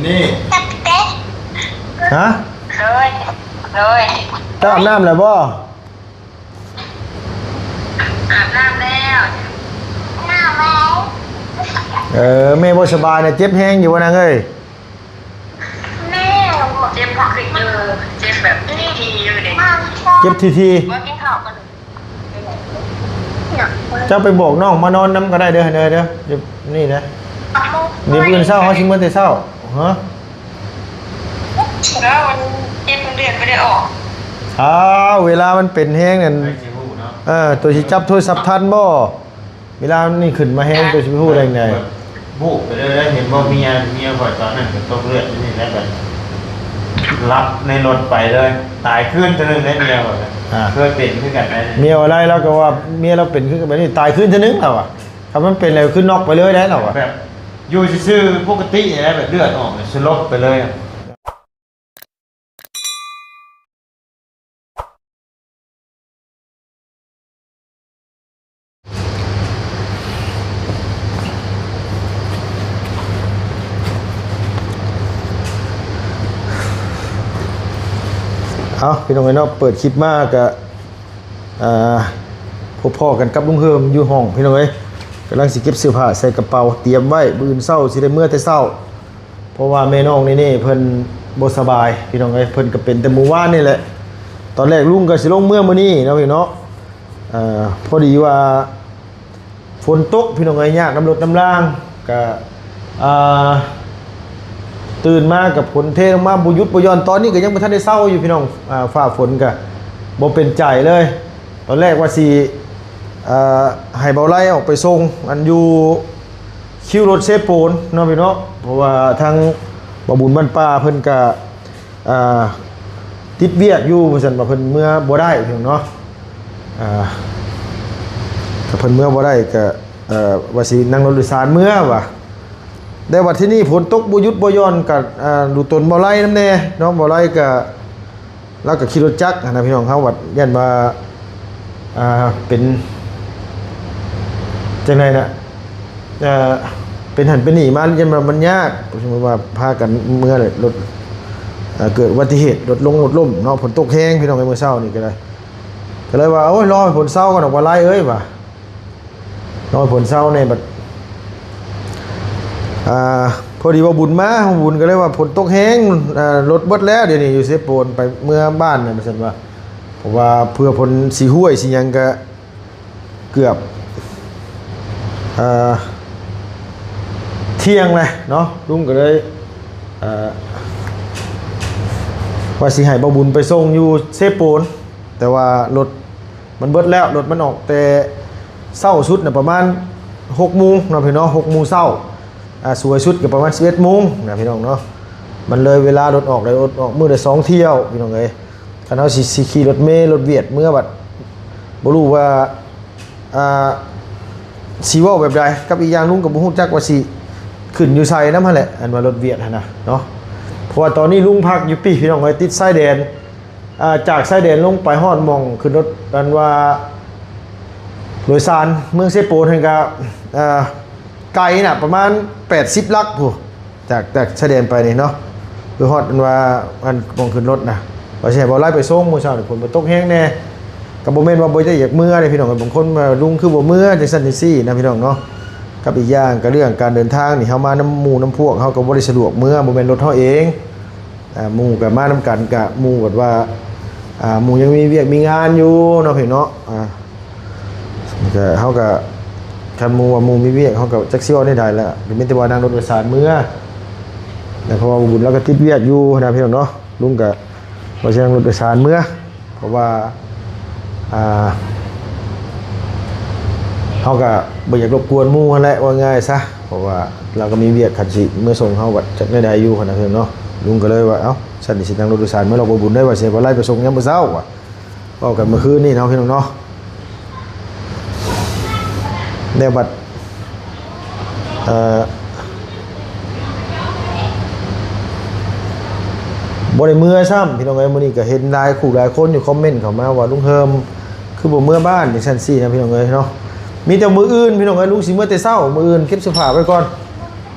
ນີ້ ຮະ? ໂດຍ ໂດຍ. ເຈົ້າອາບນ້ຳແລ້ວບໍ່? ອາບນ້ຳແລ້ວ ອາບແລ້ວ. ເອີ ແມ່ບໍ່ສະບາຍນະ ເຈັບແຮງຢູ່ບໍ່ນາງເອີຍ? ແມ່ ເຈັບຂຶ້ນຢູ່ ເຈັບແບບທີ່ໆຢູ່ເດ້ ເຈັບທີ່ໆ. ບໍ່ກິນເຂົ້າກ່ອນ. ເຈົ້າໄປບອກນ້ອງມານອນນຳກໍໄດ້ເດີ ເດີ ເດີ ຢູ່ນີ້ນະ. ດຽວມື້ອື່ນເຊົ້າເຮົາຊິເມືອແຕ່ເຊົ້າ. ຮະ? ແລ້ວມັນເຈັບເດືອນບໍ່ໄດ້ອອກ. ອ້າວ ເວລາມັນເປັນແຮງນັ້ນ ໃຜຊິຮູ້ເນາະ. ເອີ ໂຕຊິຈັບໂທລະສັບທັນບໍ່? ເວລານີ້ຂຶ້ນມາແຮງ ໂຕຊິໄປຮູ້ໄດ້ຈັ່ງໃດ? ແບບ ບູບໄປເລີຍ ເຫັນບໍ່ ເມຍ ເມຍຂ້ອຍຕອນນັ້ນກໍຕົກເລືອດຢູ່ນີ້ແຫຼະ ແບບຫຼັບໃນລົດໄປເລີຍ ຕາຍຄືນເທື່ອໜຶ່ງໄດ້ເມຍຂ້ອຍ. ອ່າ ເຄີຍເປັນຄືກັນໄດ໋. ເມຍວ່າໄດ້ ລາວກໍວ່າເມຍລາວເປັນຄືກັນແບບນີ້ ຕາຍຄືນເທື່ອໜຶ່ງລາວວ່າ ຄັນມັນເປັນແລ້ວຄືນັອກໄປເລີຍໄດ໋ລາວວ່າ. ແບບຢູ່ຊື່ໆ ປົກກະຕິນີ້ແຫຼະ ແບບເລືອດອອກ ສະຫຼົບໄປເລີຍ. ເອົາ ພີ່ນ້ອງເອີຍເນາະ ເປີດຄລິບມາກະ ອ່າ ພົບພໍ້ກັນກັບລຸງເຮີມຢູ່ຫ້ອງ ພີ່ນ້ອງເອີຍ. ກຳລັງຊິເກັບເສື້ອຜ້າໃສ່ກະເປົາ ຕຽມໄວ້ ມື້ອື່ນເຊົ້າຊິໄດ້ເມືອແຕ່ເຊົ້າ. ເພາະວ່າແມ່ນ້ອງເນເນ່ເພິ່ນບໍ່ສະບາຍ ພີ່ນ້ອງເອີຍ ເພິ່ນກໍເປັນແຕ່ມື້ວານນີ້ແຫຼະ. ຕອນແລກລຸງກໍຊິລົງເມືອມື້ນີ້ເນາະ ພີ່ນ້ອງເນາະ. ເອີ ພໍດີວ່າຝົນຕົກ ພີ່ນ້ອງເອີຍ ຍາກນຳລົດນຳລາງ ກໍ ອ່າ ຕື່ນມາກໍຝົນເທລົງມາບໍ່ຢຸດບໍ່ຢ່ອນ. ຕອນນີ້ກໍຍັງບໍ່ທັນໄດ້ເຊົາຢູ່ ພີ່ນ້ອງ. ອ່າ ຟ້າຝົນກໍບໍ່ເປັນໃຈເລີຍ. ຕອນແລກວ່າຊິ ເອີ ໃຫ້ເບົາໄລອອກໄປສົ່ງ ອັນຢູ່ ຄິວລົດເຊໂປນເນາະ ພີ່ນ້ອງເນາະ ເພາະວ່າທາງບ່າວບຸນບ້ານປ່າເພິ່ນກະ ອ່າ ຕິດວຽກຢູ່ ວ່າຊັ້ນ ວ່າເພິ່ນເມືອບໍ່ໄດ້ ພີ່ນ້ອງເນາະ. ອ່າ ຖ້າເພິ່ນເມືອບໍ່ໄດ້ກະ ເອີ ວ່າຊິນັ່ງລົດໂດຍສານເມືອວ່າ. ແຕ່ວ່າທີນີ້ຝົນຕົກບໍ່ຢຸດບໍ່ຢ່ອນ ກະ ອ່າ ດູຕົນເບົາໄລນຳແດ່ເນາະ ເບົາໄລກະ ລາວກໍຂີ່ລົດຈັກຫັ້ນນະ ພີ່ນ້ອງ. ເຮົາວ່າຢ້ານວ່າ ອ່າ ເປັນຈັ່ງໃດນະ ເປັນຫັ້ນເປັນນີ້ມາ ຢ້ານວ່າມັນຍາກ ສົມມຸດວ່າພາກັນເມືອແລ້ວ ລົດ ເກີດອຸບັດຕິເຫດ ລົດລົງລົດລົ້ມເນາະ. ຝົນຕົກແຮງ ພີ່ນ້ອງເອີຍ ມື້ເຊົ້ານີ້ກໍໄດ້ ກໍເລີຍວ່າ ໂອ້ຍ ລໍໃຫ້ຝົນເຊົາກ່ອນດອກ ວ່າຫຼາຍເອີຍວ່າ. ນ້ອຍຝົນເຊົາແດ່ບັດ ອ່າ ພໍດີວ່າບຸນມາ ບຸນກໍເລີຍວ່າຝົນຕົກແຮງ ອ່າ ລົດເບິດແລ້ວ ດຽວນີ້ຢູ່ເຊໂປນ ໄປເມືອບ້ານນະ ວ່າຊັ້ນວ່າ. ເພາະວ່າເພື່ອຝົນຊິຫ້ວຍຊິຫຍັງກະເກືອບ ອ່າ ທ່ຽງແລ້ວເນາະ. ລຸງກໍເລີຍ ອ່າ ວ່າຊິໃຫ້ບ່າວບຸນໄປສົ່ງຢູ່ເຊໂປນ ແຕ່ວ່າລົດ ມັນເບິດແລ້ວ ລົດມັນອອກແຕ່ເຊົ້າສຸດນະ ປະມານຫົກໂມງເນາະ ພີ່ນ້ອງເນາະ ຫົກໂມງເຊົ້າ. ອ່າ ສວຍສຸດກໍປະມານສິບເອັດໂມງນະ ພີ່ນ້ອງເນາະ. ມັນເລີຍເວລາລົດອອກ ແລ້ວລົດອອກມື້ລະສອງຖ້ຽວ ພີ່ນ້ອງເອີຍ. ຄັນເຮົາຊິ ຊິຂີ່ລົດເມ ລົດວຽດເມືອບັດ ບໍ່ຮູ້ວ່າ ອ່າ ຊິເວົ້າແບບໃດ. ກັບອີກຢ່າງລຸງກໍບໍ່ຮູ້ຈັກວ່າຊິຂຶ້ນຢູ່ໃສນຳຫັ້ນແຫຼະ ອັນວ່າລົດວຽດຫັ້ນນະເນາະ. ເພາະວ່າຕອນນີ້ລຸງພັກຢູ່ປີ້ ພີ່ນ້ອງເອີຍ ຕິດຊາຍແດນ ອ່າ ຈາກຊາຍແດນລົງໄປຮອດໝ່ອງຂຶ້ນລົດ ອັນວ່າໂດຍສານເມືອງເຊໂປນຫັ້ນກະ ອ່າ ໄກນະ ປະມານແປດສິບຫຼັກພຸ້ນ ຈາກ ຈາກຊາຍແດນໄປນີ້ເນາະ ຄືຮອດ ອັນວ່າ ອັນໝ່ອງຂຶ້ນລົດນະ. ວ່າຊິໃຫ້ບ່າວໄລໄປສົ່ງ ມື້ເຊົ້ານີ້ຝົນມັນຕົກແຮງແດ່ ກໍບໍ່ແມ່ນວ່າບໍ່ໄດ້ຢາກເມືອເດ້ ພີ່ນ້ອງ. ບາງຄົນວ່າ ລຸງຄືບໍ່ເມືອ ຈັ່ງຊັ້ນຈັ່ງຊີ້ນະ ພີ່ນ້ອງເນາະ. ກັບອີກຢ່າງກໍເລື່ອງການເດີນທາງນີ້ ເຮົາມານຳໝູ່ນຳພວກ ເຮົາກໍບໍ່ໄດ້ສະດວກເມືອ ບໍ່ແມ່ນລົດເຮົາເອງ. ອ່າ ໝູ່ກໍມານຳກັນ ກະໝູ່ແບບວ່າ ອ່າ ໝູ່ຍັງມີວຽກມີງານຢູ່ເນາະ ພີ່ນ້ອງເນາະ. ອ່າ ກະ ເຮົາກະ ຄັນໝູ່ວ່າໝູ່ມີວຽກ ເຮົາກະຈັກຊິເວົ້າແນວໃດລະ ກໍມີແຕ່ວ່ານັ່ງລົດໂດຍສານເມືອ. ແຕ່ເພາະວ່າບຸນລາວກໍຕິດວຽກຢູ່ນະ ພີ່ນ້ອງເນາະ ລຸງກະວ່າຊິນັ່ງລົດໂດຍສານເມືອ ເພາະວ່າ ອ່າ ເຮົາກະບໍ່ຢາກລົບກວນໝູ່ຫັ້ນແຫຼະ ວ່າງ່າຍຊະ ເພາະວ່າລາວກໍມີວຽກ ຄັນຊິເມືອສົ່ງເຮົາກໍຈັກແນວໃດຢູ່ຫັ້ນນະ ພີ່ນ້ອງເນາະ. ລຸງກໍເລີຍວ່າ ເອົ້າ ຊັ້ນຊິນັ່ງລົດໂດຍສານເມືອ ລາວບໍ່ບຸນໄດ້ວ່າຊິບໍ່ໄລ່ໄປສົ່ງຍາມມື້ເຊົ້າວ່າ ເວົ້າກັນເມື່ອຄືນນີ້ເນາະ ພີ່ນ້ອງເນາະ. ແນວບັດ ເອີ ບໍ່ໄດ້ເມືອຊ້ຳ ພີ່ນ້ອງເອີຍ. ມື້ນີ້ກໍເຫັນຫຼາຍຄູ່ຫຼາຍຄົນຢູ່ຄອມເມັນເຂົ້າມາວ່າ ລຸງເຮີມຄືບໍ່ເມືອບ້ານ ຈັ່ງຊັ້ນຊີ້ນະ ພີ່ນ້ອງເອີຍເນາະ. ມີແຕ່ມື້ອື່ນ ພີ່ນ້ອງເອີຍ ລຸງຊິເມືອແຕ່ເຊົ້າ ມື້ອື່ນເກັບເສື້ອຜ້າໄວ້ກ່ອນ.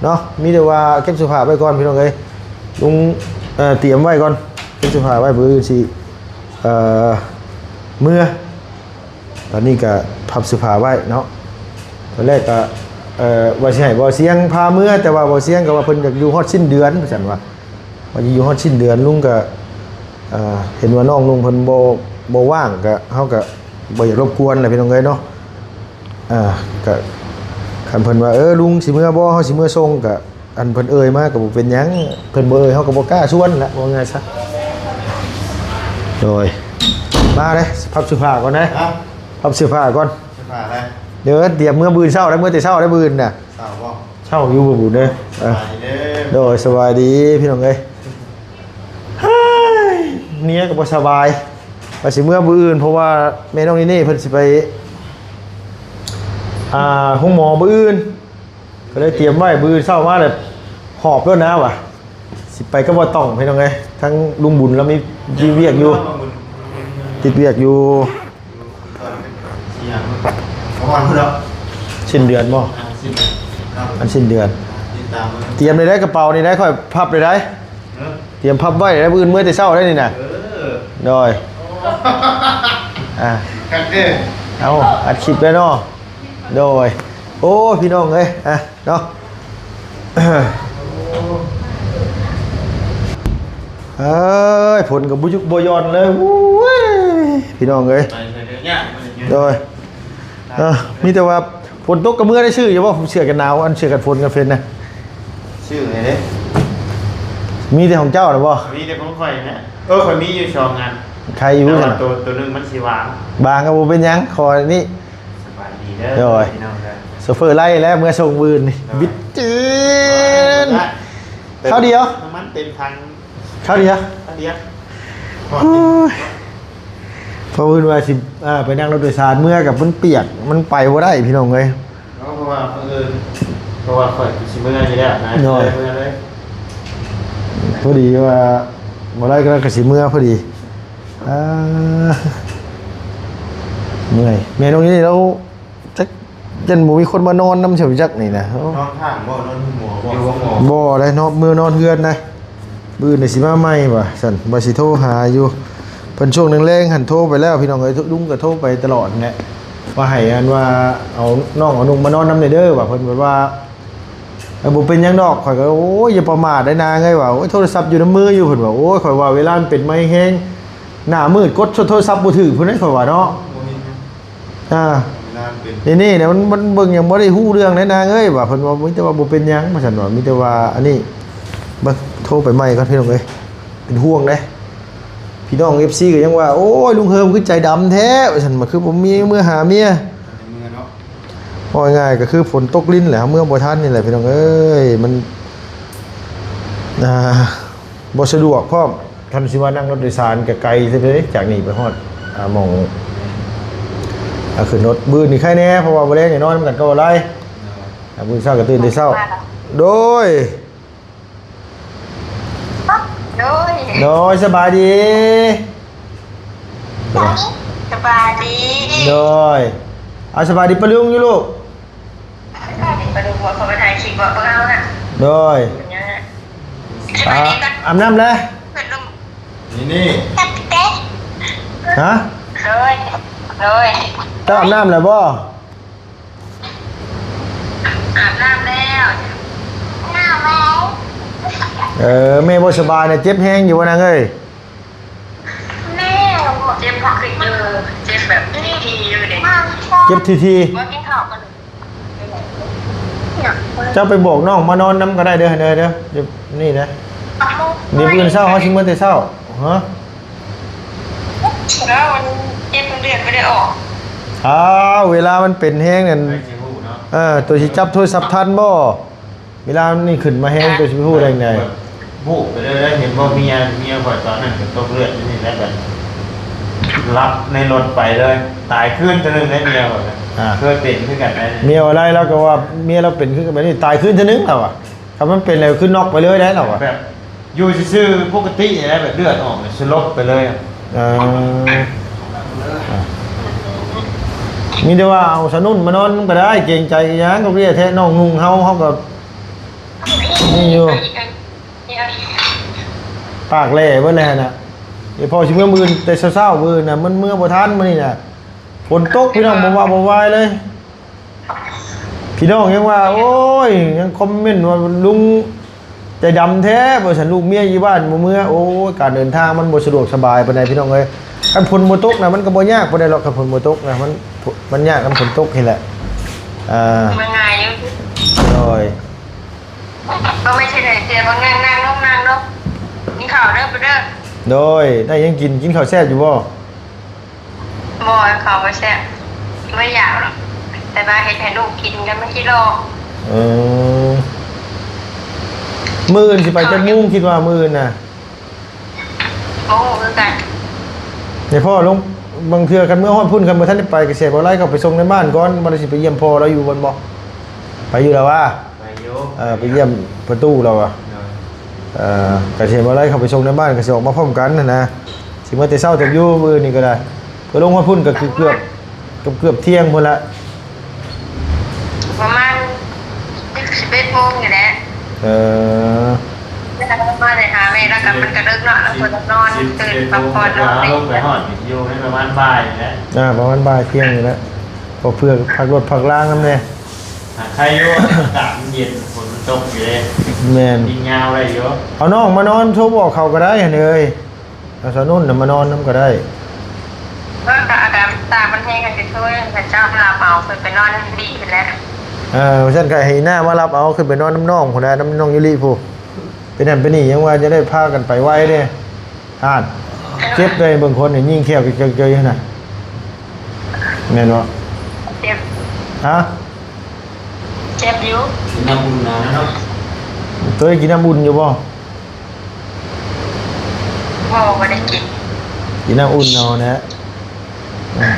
ເນາະ ມີແຕ່ວ່າເກັບເສື້ອຜ້າໄວ້ກ່ອນພີ່ນ້ອງເອີຍ ລຸງ ເອີ ຕຽມໄວ້ກ່ອນ ເກັບເສື້ອຜ້າໄວ້ ມື້ອື່ນຊິ ເອີ ເມືອ ຕອນນີ້ກະພັບເສື້ອຜ້າໄວ້ເນາະ ຕອນແລກກະ ເອີ ວ່າຊິໃຫ້ບ່າວຊຽງພາເມືອ ແຕ່ວ່າບ່າວຊຽງກໍວ່າເພິ່ນຢາກຢູ່ຮອດສິ້ນເດືອນ ວ່າຊັ້ນວ່າ ວ່າຊິຢູ່ຮອດສິ້ນເດືອນ ລຸງກະ ເອີ ເຫັນວ່ານ້ອງນຸ່ງເພິ່ນບໍ່ ບໍ່ວ່າງ ກະ ເຮົາກະບໍ່ຢາກລົບກວນແຫຼະພີ່ນ້ອງເອີຍເນາະ ອ່າ ກະ ຄັນເພິ່ນວ່າ ເອີ ລຸງຊິເມືອບໍ່ ເຮົາຊິເມືອສົ່ງ ກະ ອັນເພິ່ນເອີ່ຍມາກໍບໍ່ເປັນຫຍັງ ເພິ່ນບໍ່ເອີ່ຍເຮົາກໍບໍ່ກ້າຊວນແຫຼະ ເວົ້າງ່າຍຊະ ໂດຍ ມາເດ້ ພັບເສື້ອຜ້າກ່ອນເດ້ ຮະ ພັບເສື້ອຜ້າກ່ອນ ເສື້ອຜ້າໄດ້ ເດີ ຕຽມເມືອມື້ອື່ນເຊົ້າໄດ້ ເມືອແຕ່ເຊົ້າໄດ້ມື້ອື່ນນະ ເຊົ້າບໍ່ ເຊົ້າຢູ່ບໍ່ບຸນເດີ ສະບາຍດີເດີ ໂດຍ ສະບາຍດີພີ່ນ້ອງເອີຍ ເຮີ້ຍ ເມຍກໍບໍ່ສະບາຍ ວ່າຊິເມືອມື້ອື່ນ ເພາະວ່າແມ່ນ້ອງນີ່ນີ້ເພິ່ນຊິໄປ ອ່າ ໂຮງໝໍມື້ອື່ນ ກໍເລີຍຕຽມໄວ້ມື້ອື່ນເຊົ້າມາແລ້ວ ຫອບໂລດນະວ່າ ຊິໄປກັບບ່າວຕ້ອງພີ່ນ້ອງເອີຍ ທັງລຸງບຸນລາວມີ ມີວຽກຢູ່ ຕິດວຽກຢູ່ ສິ້ນເດືອນບໍ່ ອ່າ ສິ້ນເດືອນ ອ່າ ສິ້ນເດືອນ ອັນສິ້ນເດືອນ ອ່າ ຕິດຕາມເບິ່ງ ຕຽມໄດ້ ກະເປົານີ້ໄດ້ ຂ້ອຍພັບໄດ້ ຕຽມພັບໄວ້ແລ້ວ ມື້ອື່ນເມືອແຕ່ເຊົ້າໄດ້ນີ້ນະ ເອີ ໂດຍ ອ່າ ຄັກເດີ ເອົາ ອັດຄລິບໄດ້ເນາະ ໂດຍ ໂອ້ ພີ່ນ້ອງເອີຍ ອ່ະ ເນາະ ເອີຍ ຝົນກໍບໍ່ຢຸດບໍ່ຢ່ອນເລີຍ ໂອ້ຍ ພີ່ນ້ອງເອີຍ ໂດຍ ເອີ ມີແຕ່ວ່າຝົນຕົກກໍເມືອໄດ້ ຊື້ຢູ່ບໍ່ ເສື້ອກັນໜາວ ອັນເສື້ອກັນຝົນກັນເພັນນະ ຊື້ໃຫ້ເດ້ ມີແຕ່ຂອງເຈົ້ານະບໍ່ ມີແຕ່ຂອງຂ້ອຍນະ ເອີ ຂ້ອຍມີຢູ່ສອງອັນ ໃຄຢູ່ ແຕ່ວ່າໂຕ ໂຕໜຶ່ງມັນຊິຫວາງ ບາງກໍບໍ່ເປັນຫຍັງ ຂໍນີ້ ສະບາຍດີເດີ ໂດຍ ພີ່ນ້ອງເດີ ໂຊເຟີໄລ່ແລ້ວ ເມືອສົ່ງມື້ອື່ນນີ້ ໂດຍ ບິດຈືນ ໂດຍ ຄາວດຽວ ນ້ຳມັນເຕັມຖັງ ຄາວດຽວ ຄາວດຽວ ໂອ້ຍ ເພາະເພິ່ນວ່າຊິ ອ່າ ໄປນັ່ງລົດໂດຍສານເມືອ ກັບມັນປຽກ ມັນໄປບໍ່ໄດ້ພີ່ນ້ອງເອີຍ ເນາະ ເພາະວ່າ ເອີ ເພາະວ່າຂ້ອຍຊິເມືອຢູ່ແລ້ວນະ ໂດຍ ເມືອເລີຍ ພໍດີວ່າບໍ່ໄດ້ກໍ ກໍຊິເມືອພໍດີ ອ່າ ເມື່ອຍ ແມ່ນ້ອງນີ້ລາວ ຈັກ ຢ້ານບໍ່ມີຄົນມານອນນຳ ເຈົ້າຈັກນີ້ນະ ໂອ້ ນອນຂ້າງບໍ່ ນອນໂຮງໝໍບໍ່ ຢູ່ໂຮງໝໍ ບໍ່ໄດ້ເນາະ ເມືອນອນເຮືອນນະ ມື້ອື່ນຊິມາໃໝ່ວ່າຊັ້ນ ວ່າຊິໂທຫາຢູ່ ເພິ່ນຊ່ວງແລງໆຫັ້ນໂທໄປແລ້ວ ພີ່ນ້ອງເອີຍ ລຸງກໍໂທໄປຕະຫຼອດແຫຼະ ວ່າໃຫ້ອັນວ່າເອົານ້ອງເອົານຸ່ງມານອນນຳແດ່ເດີວ່າ ເພິ່ນແບບວ່າ ເອີ ບໍ່ເປັນຫຍັງດອກ ຂ້ອຍກໍ ໂອ້ຍ ຢ່າປະໝາດໄດ໋ນາງເອີຍວ່າ ໂອ້ຍ ໂທລະສັບຢູ່ໃນມືຢູ່ ເພິ່ນວ່າ ໂອ້ຍ ຂ້ອຍວ່າເວລາມັນເປັນໄມແຮງ ໜ້າມືດ ກົດໂທລະສັບບໍ່ຖືກພຸ້ນເດ້ ຂ້ອຍວ່າເນາະ ບໍ່ເຫັນຫຍັງ ອ່າ ເວລາມັນເປັນ ນີ້ໆນະ ມັນ ມັນເບິ່ງຫຍັງບໍ່ໄດ້ຮູ້ເລື່ອງໃດ໋ນາງເອີຍວ່າ ເພິ່ນວ່າ ມີແຕ່ວ່າບໍ່ເປັນຫຍັງວ່າຊັ້ນວ່າ ມີແຕ່ວ່າອັນນີ້ ເບິ່ງ ໂທໄປໃໝ່ກ່ອນ ພີ່ນ້ອງເອີຍ ເປັນຫ່ວງເດ້ ພີ່ນ້ອງເອັຟຊີກໍຍັງວ່າ ໂອ້ຍ ລຸງເຮີມຄືໃຈດຳແທ້ວ່າຊັ້ນ ມາຄືບໍ່ມີເມືອຫາເມຍ ເມືອເນາະ ເວົ້າງ່າຍໆກໍຄືຝົນຕົກລິນແຫຼະ ເຮົາເມືອບໍ່ທັນນີ້ແຫຼະ ພີ່ນ້ອງເອີຍ ມັນ ອ່າ ບໍ່ສະດວກພ້ອມ ຄັນຊິວ່ານັ່ງລົດໂດຍສານກໍໄກເລີຍ ຈາກນີ້ໄປຮອດ ອ່າ ໝ່ອງ ອ່າ ຂຶ້ນລົດ ມື້ນີ້ໄຄແດ່ ເພາະວ່າມື້ແລງນີ້ນອນນຳກັນກໍບໍ່ໄດ້ ອ່າ ມື້ເຊົ້າກໍຕື່ນແຕ່ເຊົ້າ ໂດຍ ໂດຍ ໂດຍ ສະບາຍດີ ສະບາຍດີ ໂດຍ ເອົາ ສະບາຍດີປ້າລຸງຢູ່ລູກ ສະບາຍດີປ້າລຸງ ບໍ່ ເຂົາໄປຖ່າຍຄລິບບໍ່ ພວກເຮົານະ ໂດຍ ອາບນ້ຳແລ້ວ ນີ້ ຮະ ໂດຍ ໂດຍ ເຈົ້າອາບນ້ຳແລ້ວບໍ່? ອາບນ້ຳແລ້ວ ອາບແລ້ວ ເອີ ແມ່ບໍ່ສະບາຍນະ ເຈັບແຮງຢູ່ບໍ່ນາງເອີຍ? ແມ່ ເຈັບຄືເອີ ເຈັບແບບຖີ່ໆຢູ່ເດ້ ເຈັບຖີ່ໆ ບໍ່ກິນເຂົ້າກັນ ເຈົ້າໄປບອກນ້ອງມານອນນຳກໍໄດ້ເດີ ເດີ ເດີ ນີ້ນະ ດຽວມື້ອື່ນເຊົ້າເຮົາຊິເມືອແຕ່ເຊົ້າ ຮະ ແລ້ວມັນເຈັບເດືອດບໍ່ໄດ້ອອກ ອ້າວ ເວລາມັນເປັນແຮງນັ້ນ ໃຜຊິຮູ້ເນາະ ເອີ ໂຕຊິຈັບໂທລະສັບທັນບໍ່? ເວລານີ້ຂຶ້ນມາແຮງ ເຈົ້າຊິໄປຮູ້ໄດ້ຈັ່ງໃດ? ແບບ ວູບໄປເລີຍ ເຫັນບໍ່ ເມຍ ເມຍຂ້ອຍຕອນນັ້ນກໍຕົກເລືອດຢູ່ນີ້ແຫຼະ ແບບ ຫຼັບໃນລົດໄປເລີຍ ຕາຍຄືນເທື່ອໜຶ່ງໄດ໋ ເມຍຂ້ອຍນະ ອ່າ ເຄີຍເປັນຄືກັນໄດ໋ ເມຍວ່າໄດ້ ລາວກໍວ່າເມຍລາວເປັນຄືກັນ ແບບນີ້ຕາຍຄືນເທື່ອໜຶ່ງ ລາວວ່າ ຄັນມັນເປັນແລ້ວຄືນັອກໄປເລີຍໄດ໋ ລາວວ່າ ແບບ ຢູ່ຊື່ໆປົກກະຕິນີ້ແຫຼະ ແບບເລືອດອອກ ສະຫຼົບໄປເລີຍ ເອີ ມີແຕ່ວ່າເອົາສາວນຸ່ນມານອນນຳກໍໄດ້ ເກງໃຈອີ່ຫຍັງ ກໍເວຍແທ້ ນ້ອງນຸ່ງເຮົາ ເຮົາກໍ ມີຢູ່ ປາກແຫຼເບິດແລ້ວຫັ້ນນະ. ອີພໍ່ຊິເມືອມື້ອື່ນແຕ່ເຊົ້າໆ ມື້ອື່ນນະ ມັນເມືອບໍ່ທັນມື້ນີ້ນະ. ຝົນຕົກພີ່ນ້ອງ ບໍ່ວ່າບໍ່ວາຍເລີຍ. ພີ່ນ້ອງຍັງວ່າ ໂອ້ຍ ຍັງຄອມເມັນວ່າ ລຸງໃຈດຳແທ້ ວ່າຊັ້ນ ລູກເມຍຢູ່ບ້ານບໍ່ເມືອ. ໂອ້ຍ ການເດີນທາງມັນບໍ່ສະດວກສະບາຍປານໃດພີ່ນ້ອງເອີຍ. ຄັນຝົນບໍ່ຕົກນະ ມັນກໍບໍ່ຍາກປານໃດດອກ. ຄັນຝົນບໍ່ຕົກນະ ມັນ ມັນຍາກນຳຝົນຕົກນີ້ແຫຼະ. ອ່າ ມັນງ່າຍຢູ່. ໂດຍ ກໍໄມ່ໃຊ່ເສຍ ນັ່ງໆ ລົງ ນັ່ງລົງ ກິນເຂົ້າເດີ ໄປເດີ. ໂດຍ ໄດ້ຫຍັງກິນ? ກິນເຂົ້າແຊບຢູ່ບໍ່? ບໍ່ ເຂົ້າບໍ່ແຊບ ບໍ່ຢາກດອກ ແຕ່ວ່າເຮັດໃຫ້ລູກກິນ ແລ້ວມັນຊິຫຼອກ. ເອີ ມື້ອື່ນຊິໄປຈັກໂມງ ຄິດວ່າມື້ອື່ນນະ? ບໍ່ຮູ້ຄືກັນ. ໃຫ້ພໍ່ລົງ ບາງເທື່ອຄັນເມືອຮອດພຸ້ນ ຄັນບໍ່ທັນໄດ້ໄປ ກະຊິໃຫ້ບໍ່ໄລ່ເຂົ້າໄປສົ່ງໃນບ້ານກ່ອນ. ບໍ່ໄດ້ຊິໄປຢ້ຽມພໍ່ລາວຢູ່ບ່ອນບໍ່? ໄປຢູ່ລະຫວາ? ໄປຢູ່ ເອີ ໄປຢ້ຽມພໍ່ຕູ້ລາວຫວາ? ໂດຍ ເອີ ກະຊິໃຫ້ບໍ່ໄລ່ເຂົ້າໄປສົ່ງໃນບ້ານ ກະຊິອອກມາພ້ອມກັນຫັ້ນນະ. ຊິມາແຕ່ເຊົ້າເຕີບຢູ່ມື້ນີ້ກໍໄດ້ ເພື່ອລົງຮອດພຸ້ນກໍຄືເກືອບ ເກືອບ ເກືອບທ່ຽງພຸ້ນລະ ປະມານສິບ ສິບເອັດໂມງນີ້ແຫຼະ. ເອີ ແລ້ວກໍມາໄດ້ຫາແມ່ ແລ້ວກໍມັນກໍເດິກເນາະ ແລ້ວເພິ່ນນອນ ຕື່ນພັກຜ່ອນນອນ ເພິ່ນກໍລົງໄປຮອດຢູ່ໃນປະມານບ່າຍນີ້ແຫຼະ. ອ່າ ປະມານບ່າຍທ່ຽງນີ້ແຫຼະ ກໍເພື່ອພັກລົດພັກລາງນຳແດ່. ຫາໃຄຢູ່ ອາກາດມັນເຢັນ ຝົນມັນຕົກຢູ່ເດ້. ແມ່ນ ຍິງຍາວໄດ້ຢູ່. ເອົານ້ອງມານອນ ໂທບອກເຂົາກໍໄດ້ຫັ້ນເອີຍ. ເອົາສາວນຸ່ນນະມານອນນຳກໍໄດ້. ເອີ ຖ້າອາການມັນຕາກມັນແຮງກໍຊິໂທໃຫ້ເຂົາເຈົ້າມາຮັບເອົາ ເພິ່ນໄປນອນຢູ່ນີ້ພຸ້ນແຫຼະ. ເອີ ຊັ້ນກໍໃຫ້ອີ່ໜ້າມາຮັບເອົາ ຂຶ້ນໄປນອນນຳນ້ອງພຸ້ນນະ ນຳນ້ອງຢູລິພຸ້ນ. ເປັນນັ້ນເປັນນີ້ ຍັງວ່າຈະໄດ້ພາກັນໄປໄວເດ້. ອ່ານ ເຈັບໄດ້ເບິ່ງຄົນນີ້ ຍິງແຂ້ວເຈີຍຫັ້ນນະ. ແມ່ນບໍ່? ເຈັບ. ຮະ? ເຈັບຢູ່. ກິນນ້ຳອຸ່ນນະເນາະ. ໂຕໄດ້ກິນນ້ຳອຸ່ນຢູ່ບໍ່? ບໍ່ ບໍ່ໄດ້ກິນ. ກິນນ້ຳອຸ່ນເອົາແຫຼະ. ອືມ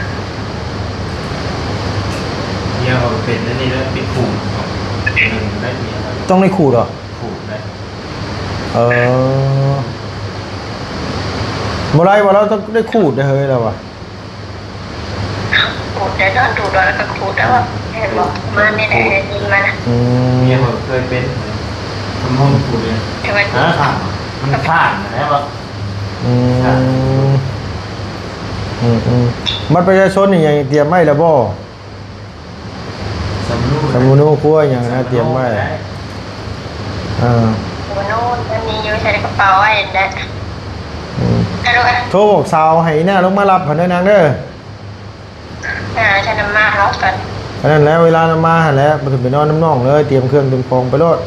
ເມຍເຂົາເປັນອັນນີ້ແຫຼະ ໄປຂູດ ຕ້ອງໄດ້ຂູດເຫາະ? ຂູດໄດ້. ເອີ ບໍ່ໄດ້ວ່າລາວຕ້ອງໄດ້ຂູດເດ້ເຮີ້ຍ ລາວວ່າ. ຂູດໄດ້ ນອນດູດແລ້ວກໍຂູດແລ້ວ ເຫັນບໍ່? ມານີ້ແຫຼະ ໄດ້ຍິນມານະ. ອືມ ເມຍຂ້ອຍເຄີຍເປັນ ມັນຮ້ອນຂູດເລີຍ. ຮະ? ມັນຂ້າງແລ້ວ. ອືມ ອືມໆ ບັດປະຊາຊົນນີ້ຫຍັງຕຽມໄວ້ແລ້ວບໍ່? ສຳມະໂນ ສຳມະໂນຄົວຫຍັງນະ ຕຽມໄວ້. ເອີ ສຳມະໂນມັນມີຢູ່ໃນກະເປົາໄວ້ແຫຼະ. ອືມ ໂທບອກສາວໃຫ້ອີ່ໜ້າລົງມາຮັບຫັ້ນເດີນາງເດີ. ອ່າ ຈະນຳມາເນາະ ຕອນ ອັນນັ້ນແຫຼະ ເວລານຳມາຫັ້ນແຫຼະ ໄປຂຶ້ນໄປນອນນຳນ້ອງເລີຍ ຕຽມເຄື່ອງຕຽມຂອງໄປໂລດ.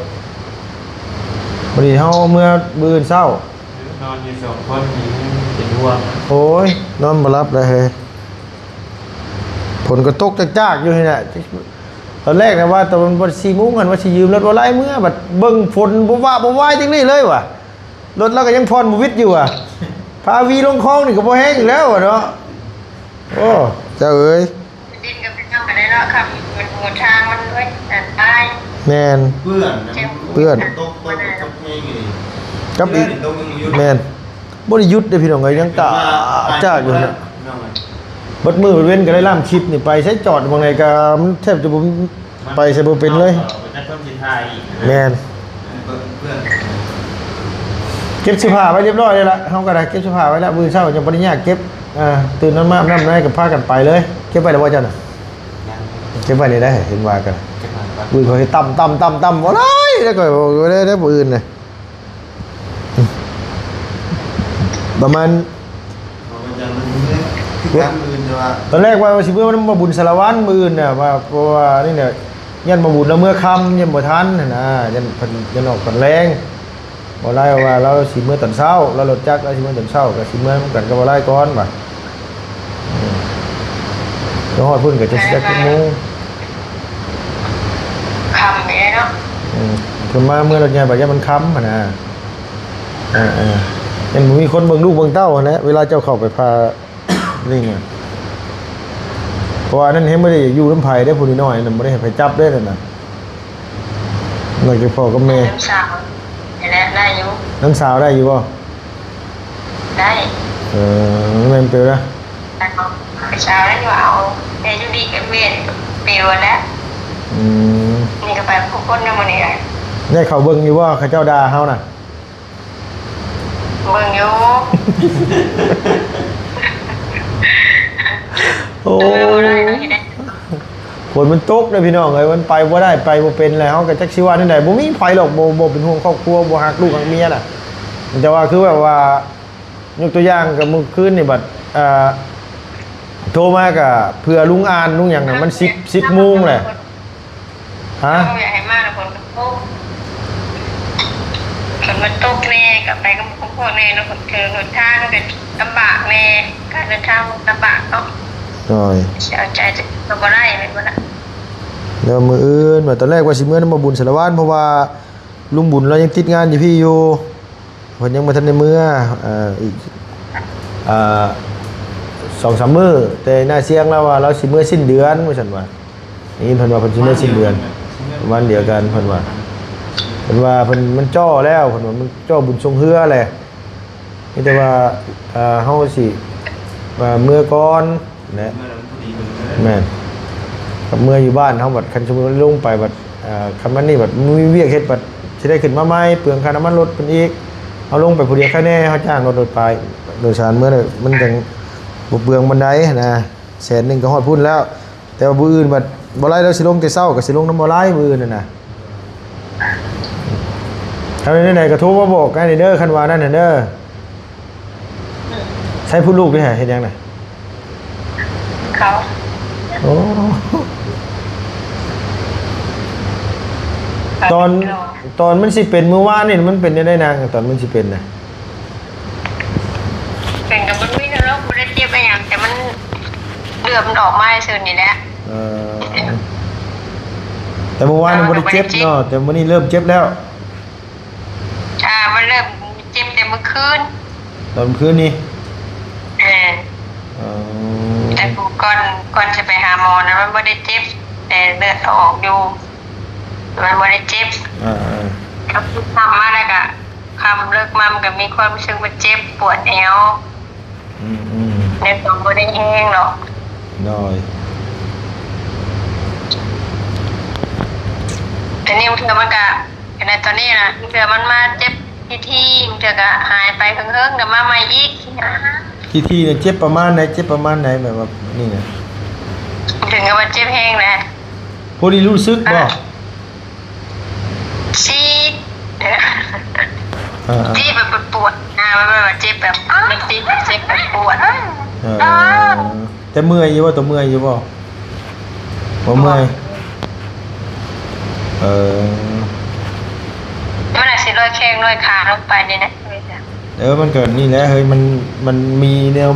ບັດນີ້ເຮົາເມືອມື້ອື່ນເຊົ້າ ນອນຢູ່ສອງຄົນນີ້ເປັນຫ່ວງ. ໂອ້ຍ ນອນບໍ່ຫຼັບເລີຍເຮີ້ຍ. ຝົນກໍຕົກຈາກໆຢູ່ຫັ້ນແຫຼະ. ຕອນແລກນະວ່າຕອນ ຕອນສີ່ໂມງຫັ້ນວ່າຊິຢືມລົດບໍ່ໄລ່ເມືອ ບັດເບິ່ງຝົນບໍ່ວະບໍ່ວາຍຈັ່ງນີ້ເລີຍຫວາ. ລົດລາວກໍຍັງຜ່ອນບໍ່ວິດຢູ່ຫວາ. ພາວີລົງຄອງນີ້ກໍບໍ່ແຮງອີກແລ້ວຫວາເນາະ. ໂອ້ ເຈົ້າເອີຍ ດິນກໍເປັນຫຍັງກໍໄດ້ເນາະ ຄັນມັນຫົວທາງມັນດ້ວຍອັນຕາຍ. ແມ່ນ ເປື້ອນນະ ເປື້ອນ ຕົກ ຕົກ ຕົກແຮງອີ່ຫຼີ ກັບອີກ ແມ່ນ ບໍ່ໄດ້ຢຸດເດ້ພີ່ນ້ອງເອີຍ ຍັງຕາຈາກຢູ່ນະ. ເບິດມື້ເບິດເວັນກໍໄດ້ລ້ຳຄລິບນີ້ ໄປໃສຈອດໝ່ອງໃດກໍມັນແທບຈະບໍ່ ໄປໃສບໍ່ເປັນເລີຍ. ແມ່ນ ເກັບເສື້ອຜ້າໄວ້ຮຽບຮ້ອຍແລ້ວລະ ເຮົາກໍໄດ້ເກັບເສື້ອຜ້າໄວ້ແລ້ວ ມື້ເຊົ້າຍັງບໍ່ໄດ້ຍາກເກັບ. ອ່າ ຕື່ນນອນມາອາບນ້ຳໃນກໍພາກັນໄປເລີຍ. ເກັບໄວ້ແລ້ວບໍ່ເຈົ້ານະ? ເກັບໄວ້ນີ້ໄດ້ ເຫັນວ່າກັນ ມື້ເຂົາເຮັດຕຳໆໆໆ ບໍ່ໄດ້ ແລ້ວກໍບໍ່ໄດ້ ໄດ້ມື້ອື່ນນະ ປະມານ ຕອນແລກວ່າຊິເມືອນຳບໍ່ບຸນສາລະວັນມື້ອື່ນນະ ວ່າ ເພາະວ່ານີ້ນະ ຢ້ານບໍ່ບຸນລາວເມືອຄ່ຳ ຢ້ານບໍ່ທັນຫັ້ນນະ ຢ້ານເພິ່ນ ຢ້ານອອກຕອນແລງ. ບໍ່ໄລ່ວ່າລາວຊິເມືອຕອນເຊົ້າ ລາວລົດຈັກ ລາວຊິເມືອຕອນເຊົ້າ ກໍຊິເມືອນຳກັນກັບບໍ່ໄລ່ກ່ອນວ່າ ອືມ ລາວຮອດພຸ້ນກໍຈະ ຈັກໂມງ ຄ່ຳແລ້ວເນາະ. ອືມ ເພິ່ນມາເມືອລົດໃຫຍ່ ບັດຢ້ານມັນຄ່ຳຫັ້ນນະ. ເອີໆ ຍັງບໍ່ມີຄົນເບິ່ງລູກເບິ່ງເຕົ້າຫັ້ນແຫຼະ ເວລາເຈົ້າເຂົ້າໄປຜ່າ ນີ້ນະ ເພາະວ່າອັນນັ້ນເຮົາບໍ່ໄດ້ຢູ່ນຳໃຜເດ້ ຜູ້ນ້ອຍໆນັ້ນ ບໍ່ໄດ້ໃຫ້ໃຜຈັບເດ້ນັ້ນນະ ນອກຈາກພໍ່ກັບແມ່. ນ້ອງສາວນີ້ແຫຼະໄດ້ຢູ່. ນ້ອງສາວໄດ້ຢູ່ບໍ່? ໄດ້. ເອີ ແມ່ນເຕີນະ ສາວໄດ້ຢູ່ ເອົາແຕ່ຢູ່ດີກັບເວນປິວແລ້ວ. ອືມ ນີ້ກໍໄປຜູ້ຄົນນຳມື້ນີ້ນະ. ໄດ້ເຂົ້າເບິ່ງຢູ່ບໍ່ ເຂົາເຈົ້າດ່າເຮົານະ? ເບິ່ງຢູ່. ໂອ້ ເອີ ບໍ່ໄດ້ເນາະ ເຮັດໄດ້. ຝົນມັນຕົກເດ້ພີ່ນ້ອງເອີຍ ມັນໄປບໍ່ໄດ້ ໄປບໍ່ເປັນແລ້ວ ເຮົາກໍຈັກຊິວ່າແນວໃດ. ບໍ່ມີໃຜຫຼອກ ບໍ່ ບໍ່ເປັນຫ່ວງຄອບຄົວ ບໍ່ຮັກລູກຮັກເມຍນະ. ແຕ່ວ່າຄືແບບວ່າ ຍົກຕົວຢ່າງກໍມື້ຄືນນີ້ບັດ ເອີ ໂທມາກໍເພື່ອລຸງອ່ານລຸງຫຍັງນະ ມັນສິບ ສິບໂມງແຫຼະ. ຮະ? ເຮົາຢາກໃຫ້ມາແລ້ວຝົນມັນຕົກ ຝົນມັນຕົກແດ່ ກໍໄປກັບໝູ່ກັບພວກແດ່ເນາະ ເຖິງຫົນທາງກໍລຳບາກແດ່ ການເດີນທາງມັນລຳບາກເນາະ. ໂດຍ ຊິເອົາໃຈກໍບໍ່ໄດ້ແມ່ນບໍ່ລະ? ແລ້ວມື້ອື່ນ ວ່າຕອນແລກວ່າຊິເມືອນຳບໍ່ບຸນສາລະວັນ ເພາະວ່າລຸງບຸນລາວຍັງຕິດງານຢູ່ພີ້ຢູ່. ເພິ່ນຍັງບໍ່ທັນໄດ້ເມືອ ເອີ ອີກ ເອີ ສອງສາມມື້ ແຕ່ໜ້າສຽງລາວວ່າລາວຊິເມືອສິ້ນເດືອນວ່າຊັ້ນວ່າ. ນີ້ເພິ່ນວ່າເພິ່ນຊິເມືອສິ້ນເດືອນ ປະມານດຽວກັນເພິ່ນວ່າ. ເພິ່ນວ່າເພິ່ນ ມັນຈໍ້ແລ້ວ ເພິ່ນວ່າມັນຈໍ້ບຸນຊ່ວງເຮືອແຫຼະ. ມີແຕ່ວ່າ ເອີ ເຮົາຊິ ເອີ ເມືອກ່ອນ ແລະ ແມ່ນ ກັບເມືອຢູ່ບ້ານເຮົາບັດ ຄັນສົມມຸດລົງໄປບັດ ເອີ ຄັນມັນນີ້ບັດມີວຽກເຮັດບັດຊິໄດ້ຂຶ້ນມາໃໝ່ ເປືອງຄ່ານ້ຳມັນລົດເພິ່ນອີກ. ເຮົາລົງໄປຜູ້ດຽວໄຄແນ່ ເຮົາຈ້າງລົດ ລົດໄປ ໂດຍສານເມືອ ມັນຈັ່ງບໍ່ເປືອງປານໃດຫັ້ນນະ. ແສນໜຶ່ງກໍຮອດພຸ້ນແລ້ວ ແຕ່ວ່າມື້ອື່ນບັດບໍ່ໄລລາວຊິລົງແຕ່ເຊົ້າ ກໍຊິລົງນຳບໍ່ໄລມື້ອື່ນຫັ້ນນະ. ຄັນແນວໃດກໍໂທມາບອກກັນເດີ ຄັນວ່ານັ້ນຫັ້ນເດີ. ໃຊ້ຜູ້ລູກນີ້ຫາເຮັດຫຍັງນະ? ເຂົາ ໂອ້ ຕອນ ຕອນມັນຊິເປັນມື້ວານນີ້ ມັນເປັນແນວໃດນາງ ຕອນມັນຊິເປັນນະ? ເປັນກໍບໍ່ມີຫຍັງດອກ ບໍ່ໄດ້ເຈັບອີ່ຫຍັງ ແຕ່ມັນເລືອດມັນອອກມາຊື່ນີ້ແຫຼະ. ເອີ ແຕ່ມື້ວານນີ້ບໍ່ໄດ້ເຈັບເນາະ ແຕ່ມື້ນີ້ເລີ່ມເຈັບແລ້ວ. ອ່າ ມັນເລີ່ມເຈັບແຕ່ມື້ຄືນ ຕອນມື້ຄືນນີ້. ເອີ ເອີ ແຕ່ກ່ອນ ກ່ອນຈະໄປຫາໝໍນະ ມັນບໍ່ໄດ້ເຈັບ ແຕ່ເລືອດອອກຢູ່ ມັນບໍ່ໄດ້ເຈັບ. ເອີ ເອີ ກໍຄືຄ່ຳມາແລ້ວກະ ຄ່ຳເລີກມາມັນກໍມີຄວາມຮູ້ສຶກວ່າເຈັບປວດແອວ. ອືມໆ ແຕ່ກໍບໍ່ໄດ້ແຮງດອກ. ໂດຍ ແຕ່ນີ້ບາງເທື່ອມັນກະ ຂະໜາດຕອນນີ້ນະ ບາງເທື່ອມັນມາເຈັບທີໆ ບາງເທື່ອກະຫາຍໄປເຫິງໆ ແລ້ວມາໃໝ່ອີກ. ທີໆ ນີ້ເຈັບປະມານໃດ? ເຈັບປະມານໃດ? ແບບວ່ານີ້ນະ ເຖິງກັບວ່າເຈັບແຮງນະ. ພໍດີຮູ້ສຶກບໍ່? ຊີ້ດ ເອີ ເອີ ເຈັບແບບປວດໆ ນະ ມັນແບບວ່າເຈັບແບບ ມັນຕິດ ເຈັບແບບປວດ. ເອີ ແຕ່ເມື່ອຍຢູ່ບໍ່? ໂຕເມື່ອຍຢູ່ບໍ່? ບໍ່ເມື່ອຍ. ເອີ ມັນອາດຊິລອຍແຂ້ງລອຍຂາລົງໄປນີ້ນະ. ເອີ ມັນກໍນີ້ແຫຼະເຮີ້ຍ ມັນ ມັນມີແນວ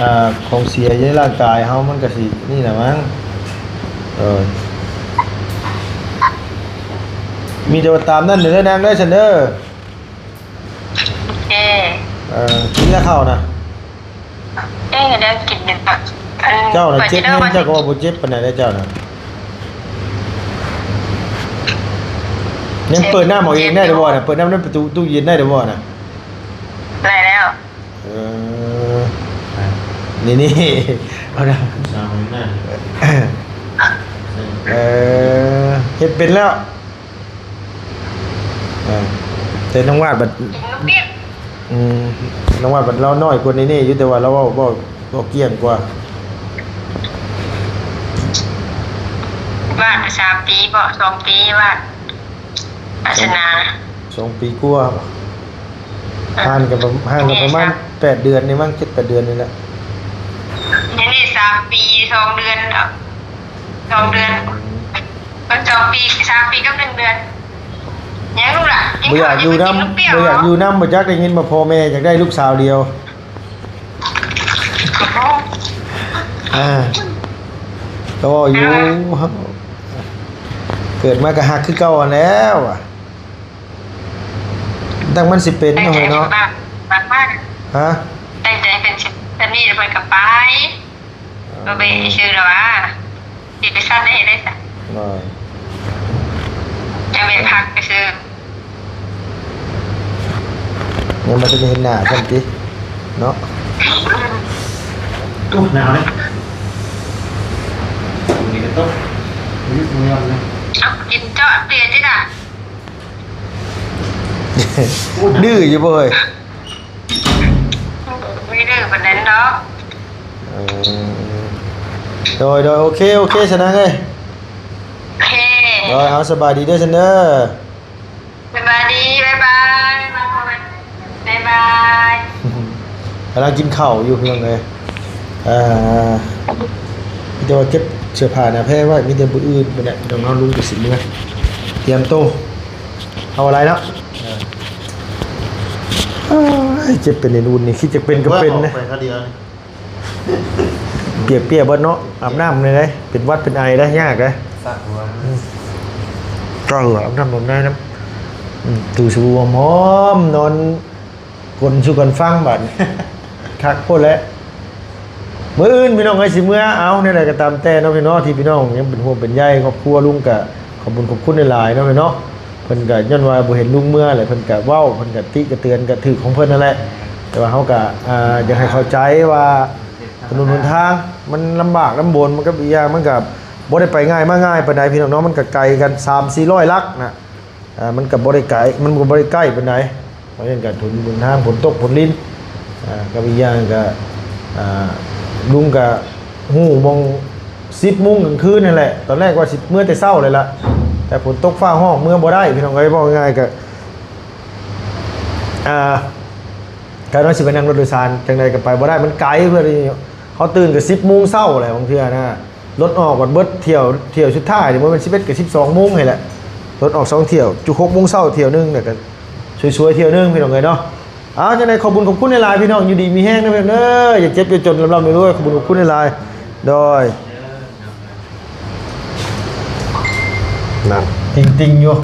ອ່າ ຂອງເສຍຢູ່ໃນຮ່າງກາຍເຮົາ ມັນກໍຊິນີ້ແຫຼະມັ້ງ. ເອີ ມີແຕ່ວ່າຕາມນັ້ນເດີນາງເດີ ຊັ້ນເດີ. ເອີ ເອີ ກິນແລ້ວເຂົ້ານະ? ເອີ ໄດ້ກິນຢູ່. ເຈົ້ານະເຈັບແຮງ ເຈົ້າກໍວ່າບໍ່ເຈັບປານໃດເດ້ເຈົ້ານະ. ຍັງເປີດນ້ຳເອົາເອງໄດ້ຫຼືບໍ່ນະ? ເປີດນ້ຳໃນປະຕູຕູ້ເຢັນໄດ້ຫຼືບໍ່ນະ? ໄດ້ແລ້ວ. ເອີ ນີ້ໆ ເອົານະ ເອີ ເຮັດເປັນແລ້ວ. ເອີ ແຕ່ນ້ອງວາດບັດ ອືມ ນ້ອງວາດບັດລາວນ້ອຍກວ່ານີ້ໆຢູ່ ແຕ່ວ່າລາວເວົ້າ ເວົ້າ ເວົ້າກ້ຽງກວ່າ. ວາດສາມປີບໍ? ສອງປີວາດ ວາດສະໜາ ສອງປີກວ່າ. ເອີ ຫ່າງກັນປະ ຫ່າງກັນປະມານແປດເດືອນນີ້ມັ້ງ ເຈັດແປດເດືອນນີ້ແຫຼະ. ນີ້ ນີ້ສາມປີສອງເດືອນ ສອງເດືອນ. ອືມ ມັນສອງປີ ສາມປີກັບໜຶ່ງເດືອນ. ຍັງລູກຫຼານ ບໍ່ຢາກຢູ່ນຳ ບໍ່ຢາກຢູ່ນຳ ບໍ່ຈັກໄດ້ຍິນວ່າພໍ່ແມ່ຢາກໄດ້ລູກສາວດຽວ. ອ່າ ກໍເວົ້າຢູ່ ເກີດມາກໍຮັກຄືເກົ່າຫັ້ນແຫຼະ. ຕັ້ງມັນຊິເປັນເນາະ ເນາະ. ຮະ? ຕັ້ງໃຈເປັນຊິ ແບບນີ້ແລ້ວເພິ່ນກໍໄປ ບໍ່ແມ່ນຊື່ດອກວ່າ ຊິໄປຊັ້ນໄດ້ເຮັດໄດ້ຊະ. ໂດຍ ຍັງແມ່ນພັກໄປຊື່ ຍັງບໍ່ທັນໄດ້ເຫັນໜ້າຊ້ຳຕິເນາະ. ໂອ້ ໜາວເລີຍ ນີ້ກໍຕົກ ນີ້ກໍຍອມເລີຍ. ເອົາ ກິນເຈາະເບຍຕິລະ. ດື້ຢູ່ບໍ່ເຮີ້ຍ? ບໍ່ໄດ້ດື້ປານໃດດອກ. ເອີ ໂດຍ ໂດຍ ໂອເຄ ໂອເຄ ຊະນາງເອີຍ. ໂອເຄ ໂດຍ ເອົາ ສະບາຍດີເດີ ຊະນາງເດີ. ສະບາຍດີ ບາຍບາຍ ບາຍບາຍ. ກຳລັງກິນເຂົ້າຢູ່ ພີ່ນ້ອງເອີຍ. ເອີ ມີແຕ່ວ່າເກັບເສື້ອຜ້າໜ້າແພໄວ້ ມີແຕ່ມື້ອື່ນພຸ້ນແຫຼະ ພີ່ນ້ອງເນາະ ລຸງກໍຊິເມືອ ຕຽມໂຕ. ເອົາຫຼາຍເນາະ. ເອີ ເຈັບເປັນເອັນອຸ່ນນີ້ ຄິດຈະເປັນກໍເປັນນະ. ປຽກໆເບິດເນາະ ອາບນ້ຳນີ້ເດ້ ເປັນຫວັດເປັນໄອໄດ້ ຍາກເດ້. ອືມ ເຈົ້າອາບນ້ຳອາບໃນນຳ ອືມ ຕູສະບູຫອມໆ ນອນກົ້ນສູ່ກັນຟັງບາດນີ້ ຄັກໂພດແຫຼະ. ມື້ອື່ນພີ່ນ້ອງເອີຍ ຊິເມືອ ເອົາ ແນວໃດກໍຕາມແຕ່ເນາະ ພີ່ນ້ອງ ທີ່ພີ່ນ້ອງຍັງເປັນຫ່ວງເປັນໃຍຄອບຄົວ ລຸງກະຂອບບຸນຂອບຄຸນຫຼາຍໆເນາະ ພີ່ນ້ອງ. ເພິ່ນກະຍ້ອນວ່າບໍ່ເຫັນລຸງເມືອແຫຼະ ເພິ່ນກະເວົ້າ ເພິ່ນກະຕິກະເຕືອນ ກະຖືກຂອງເພິ່ນນັ້ນແຫຼະ. ແຕ່ວ່າເຮົາກະ ອ່າ ຢາກໃຫ້ເຂົ້າໃຈວ່າຖະໜົນຫົນທາງມັນລຳບາກລຳບົນ ມັນກັບອີກຢ່າງມັນກະບໍ່ໄດ້ໄປງ່າຍມາງ່າຍປານໃດ ພີ່ນ້ອງເນາະ. ມັນກະໄກກັນສາມສີ່ຮ້ອຍຫຼັກນະ ອ່າ ມັນກະບໍ່ໄດ້ໄກ ມັນກະບໍ່ໄດ້ໃກ້ປານໃດ. ເພາະນັ້ນກະຖະໜົນຫົນທາງ ຝົນຕົກຝົນລິນ ອ່າ ກັບອີກຢ່າງກະ ອ່າ ລຸງກະຮູ້ໝ່ອງສິບໂມງກາງຄືນຫັ້ນແຫຼະ. ຕອນແລກວ່າຊິເມືອແຕ່ເຊົ້າເລີຍລະ ແຕ່ຝົນຕົກຟ້າຮ້ອງເມືອບໍ່ໄດ້ ພີ່ນ້ອງເອີຍ. ເວົ້າງ່າຍໆກະ ອ່າ ການວ່າຊິໄປນັ່ງລົດໂດຍສານຈັ່ງໃດກໍໄປບໍ່ໄດ້ ມັນໄກ. ເພື່ອທີ່ເຮົາຕື່ນກໍສິບໂມງເຊົ້າແຫຼະ ບາງເທື່ອນະ ລົດອອກບັດເບິດຖ້ຽວ ຖ້ຽວສຸດທ້າຍນີ້ບໍ່ແມ່ນສິບເອັດກໍສິບສອງໂມງຫັ້ນແຫຼະ. ລົດອອກສອງຖ້ຽວ ຈຸຫົກໂມງເຊົ້າຖ້ຽວໜຶ່ງ ແລ້ວກໍສວຍໆຖ້ຽວໜຶ່ງ ພີ່ນ້ອງເອີຍເນາະ. ເອົາ ຈັ່ງໃດຂອບບຸນຂອບຄຸນຫຼາຍໆ ພີ່ນ້ອງ ຢູ່ດີມີແຮງເດີ ເດີ ຢ່າເຈັບຢ່າຈົນ ລ່ຳໆລວຍໆ. ຂອບບຸນຂອບຄຸນຫຼາຍໆ ໂດຍ. ນັ້ນ ຕິງໆຢູ່.